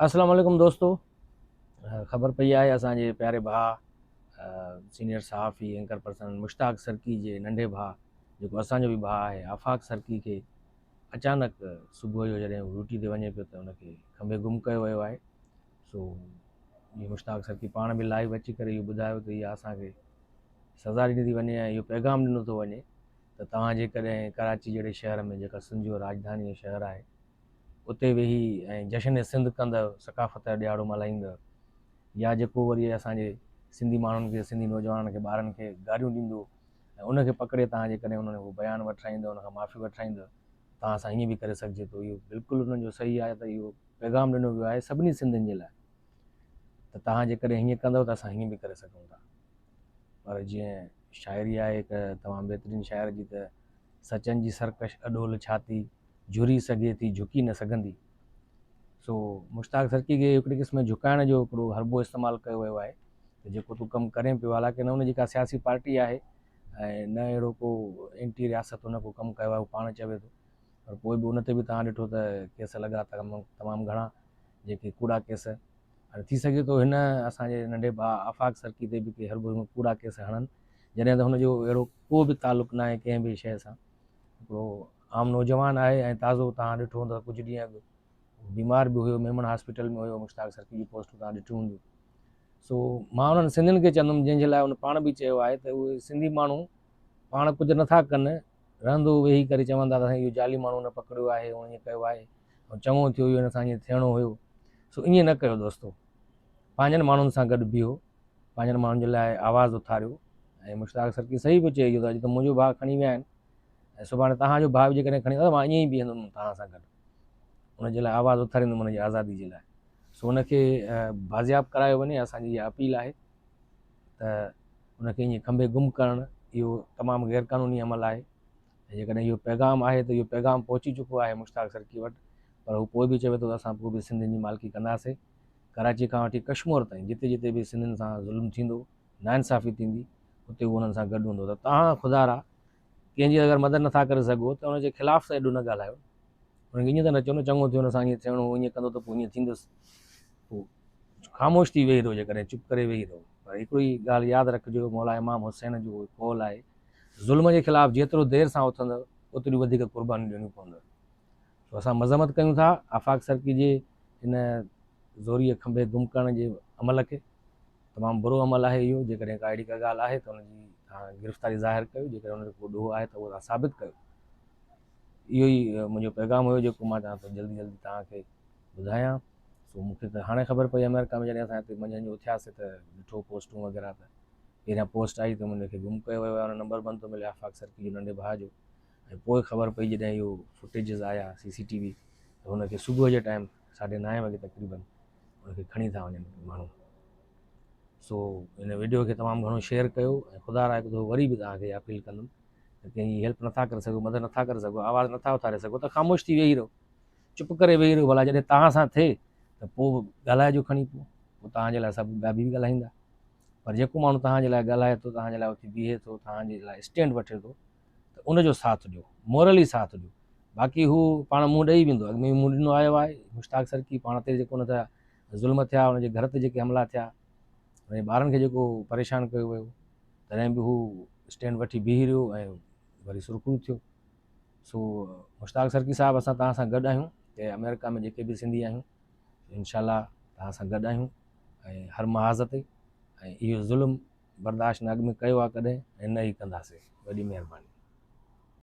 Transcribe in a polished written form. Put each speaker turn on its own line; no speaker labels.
السلام عليڪم دوستو خبر پئي آهي اسان جي پياري ڀاء سينيئر صحافي اينڪر پرسن مشتاق سرڪي جي ننڍي ڀاء جيڪو اسان جو به ڀاء آهي آفاق سرڪي کي اچانڪ صبح جو جڏهن ڊيوٽي تي وڃي پيو ته ان کي کنڀي گم ڪيو ويو آهي سو جي مشتاق سرڪي پاڻ به لائيو اچي ڪري اهو ٻڌايو ته اها اسان کي سزا ڏني ٿي وڃي ۽ اهو پيغام ڏنو ٿو وڃي ته توهان جيڪڏهن ڪراچي جهڙي شهر ۾ جيڪا سنڌ جو راڄڌاني جو شهر آهي اتي ويهي ۽ جشن سنڌ ڪندء، ثقافت جو ڏهاڙو ملهائيندء يا جيڪو وري اسان جي سنڌي ماڻهن کي، سنڌي نوجوانن کي، ٻارن کي گاريون ڏيندو ۽ ان کي پڪڙي توهان جيڪڏهن انهن کان بيان وٺرائيندء، ان کان معافي وٺرائيندء ته توهان سان ائين به ڪري سگهجي ٿو. اهو بلڪل انهن جو صحيح آهي ته اهو پيغام ڏنو ويو آهي سڀني سنڌين جي لاء ته توهان جيڪڏهن هيئن ڪندؤ ته اسان هيئن به ڪري سگهون ٿا. پر جيئن شاعري آهي هڪ تمام بهترين شاعر جي ته سچن جي سرڪش اڏول ڇاتي جهري سگهي ٿي جهڪي نه سگهندي. سو مشتاق سرڪي کي هڪڙي قسم جي جهڪائڻ جو هڪڙو حربو استعمال ڪيو ويو آهي ته جيڪو تون ڪم ڪرين پيو حالانڪه نه ان جي ڪا سياسي پارٽي آهي ۽ نه اهڙو ڪو اينٽي رياست هن ڪو ڪم ڪيو آهي هو پاڻ چوي ٿو پر پوء به ان تي به توهان ڏٺو ته ڪيس لڳا تمام گهڻا جيڪي ڪوڙا ڪيس هاڻي ٿي سگهي ٿو هن اسان جي ننڍي ڀاء آفاق سرڪي تي به ڪي حربو ڪوڙا ڪيس هڻن جڏهن ته هن جو اهڙو ڪو به تعلق ناهي ڪنهن به شيء سان هڪڙو عام نوجوان آهي ۽ تازو توهان ڏٺو هوندو ته ڪجهه ڏينهن اڳ بيمار به هيو ميمڻ هاسپيٽل ۾ هيو مشتاق سرڪي جون پوسٽون توهان ڏٺيون هونديون سو مان انهن سنڌين کي چوندم جنهن جي لاء ان پاڻ به چيو آهي ته اهي سنڌي ماڻهو پاڻ ڪجهه نٿا ڪن رهندو ويهي ڪري چوندا ته اهو جعلي ماڻهو نه پڪڙيو آهي هن ائين ڪيو آهي ۽ چڱو ٿيو اهو هن سان ائين ٿيڻو هيو سو ائين نه ڪيو دوستو پنهنجن ماڻهن سان گڏ بيهو پنهنجن ماڻهن جي لاء آواز اٿاريو ۽ مشتاق سرڪي صحيح پيو چئي اهو ته اڄ ته منهنجو ڀاء کڻي ويا آهن ۽ سڀاڻي توهان جو ڀاء به جيڪڏهن کڻي ويندو ته مان ائين ئي بيهندم توهان سان گڏ ان جي لاء آواز اٿاريندم ان جي آزادي جي لاء سو ان کي بازياب ڪرايو وڃي اسان جي اها اپيل آهي ته ان کي ائين کنڀي گم ڪرڻ اهو تمام غير قانوني عمل آهي ۽ جيڪڏهن اهو پيغام آهي ته اهو پيغام پهچي چڪو آهي مشتاق سرڪي وٽ پر هو پوء به چوي ٿو ته اسان پوء به سنڌين جي مالڪي ڪنداسين ڪراچي کان وٺي ڪشمور تائين جتي جتي به سنڌين سان ظلم ٿيندو ناانصافي ٿيندي اتي هو انهن سان گڏ هوندو ته توهان خدارا ڪنهن جي اگر مدد نٿا ڪري سگهو ته ان جي خلاف ته ايڏو نه ڳالهايو ان کي ائين ته نه چئو نه چڱو ٿيو ان سان ائين ٿيڻو هو ائين ڪندو ته پوء ائين ٿيندس پوء خاموش ٿي ويهي رهو جيڪڏهن چپ ڪري ويهي رهو پر هڪڙو ئي ڳالهه ياد رکجو مولا امام حسين جو قول آهي ظلم جي خلاف جيترو دير سان اٿندو اوتريون وڌيڪ قربانيون ڏيڻيون پوندو سو اسان مذمت ڪيون ٿا آفاق سرڪي جي ان زوريء کنڀي گم ڪرڻ جي عمل کي تمام برو عمل آهي اهو جيڪڏهن ڪا اهڙي ڪا ڳالهه آهي ته ان جي توهان گرفتاري ظاهر ڪيو جيڪڏهن ان جو ڪو ڏوهه آهي ته اهو توهان ثابت ڪيو اهو ئي منهنجو پيغام هيو جيڪو مان چاهان ٿو جلدي جلدي توهان کي ٻڌايان سو مون کي ته هاڻي خبر پئي آمريڪا ۾ جڏهن اسان هتي منجهند جو اٿياسي ته ڏٺو پوسٽون وغيره ته پهريان پوسٽ آئي ته ان کي گم ڪيو ويو آهي ان نمبر بند ٿو ملي آفاق سرڪي جو ننڍي ڀاء جو ۽ پوء خبر پئي جڏهن اهو فوٽيجز آيا سي سي ٽي وي ته هن کي صبح جي ٽائيم ساڍي نائين وڳي تقريبن ان کي کڻي ٿا وڃن ماڻهو سو ان ويڊيو کي تمام گهڻو شيئر ڪيو ۽ خدا را هڪ دفعو وري به توهان کي اپيل ڪندم ته ڪنهن جي هيلپ نٿا ڪري سگهو مدد نٿا ڪري سگهو آواز نٿا اٿاري سگهو ته خاموش ٿي ويهي رهو چپ ڪري ويهي رهو ڀلا جڏهن توهان سان ٿئي ته پوء ڳالهائجو کڻي پوء پوء توهان جي لاء سڀ ٻيا به ڳالهائيندا پر جيڪو ماڻهو توهان جي لاء ڳالهائي ٿو توهان جي لاء اٿي بيهي ٿو توهان جي لاء اسٽينڊ وٺي ٿو ته ان جو ساٿ ڏيو مورلي ساٿ ڏيو باقي هو پاڻ منهن ڏئي ويندو اڳ ۾ به منهن ڏنو آيو آهي مشتاق سرڪي پاڻ تي جيڪو ان تي ظلم ٿيا ان جي گهر تي جيڪي حملا ٿيا ان جي ٻارن کي جيڪو پريشان ڪيو ويو تڏهن به هو اسٽينڊ وٺي بيهي رهيو ۽ وري سرخرو ٿيو سو مشتاق سرڪي صاحب اسان توهان سان گڏ آهيون ته آمريڪا ۾ جيڪي به سنڌي آهيون انشاء الله توهان سان گڏ آهيون ۽ هر محاذ تي ۽ اهو ظلم برداشت نه اڳ ۾ ڪيو آهي ڪڏهن ۽ نه ئي ڪنداسين وڏي مهرباني.